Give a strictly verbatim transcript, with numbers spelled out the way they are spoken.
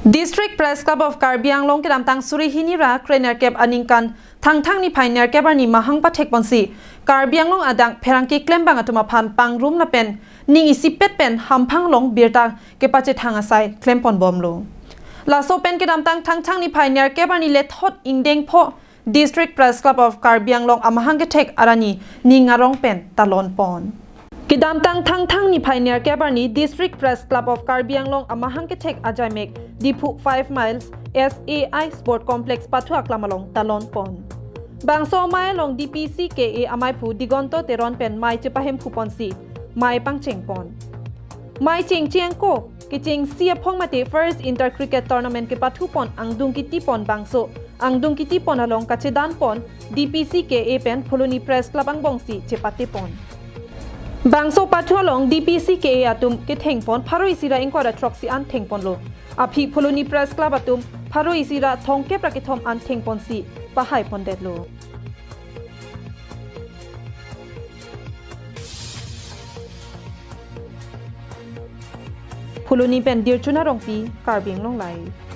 District Press Club of Karbi Anglong kedamtang suri hini ra krenerkep aningkan Thangthang niphai nerkep arni mahang pathek ponsi Karbi Anglong adang pherangke klembang atum aphan pangrum lapen ning isipet pen hamphang along birta kepachethang asai klem pon bomlo. Laso pen kedamtang Thangthang niphai nerkep arni lethot ingdeng pho District Press Club of Karbi Anglong amahang kethek arani ning arong pen talon pon. Kedamtang Thangthang niphai nerkep arni District Press Club of Karbi Anglong amahang kethek ajaimek Diphu five miles S A I Sport Complex pathu aklam along talon pon. Bangso amei along D P C K A amaiphu Digonto Teron pen mei chepahemphu ponsi mei pangcheng pon. Mei chengcheng ako kechengsi aphong mate First Inter Cricket Tournament kepathu pon angdung kiti pon bangso angdung kiti pon along kachedan pon D P C K A pen Phuloni Press Club angbongsi chepate pon. Bangso pathu along D P C K A atum ketheng pon pharo isi ra ingkoi ra throksi an theng ponlo. Aphi Phuloni Press Club atum pharo isi ra thomkep ra kethom an theng ponsi pahai pondetlo. Phuloni pen Dirchuna Rongpi, Karbi Anglong Live.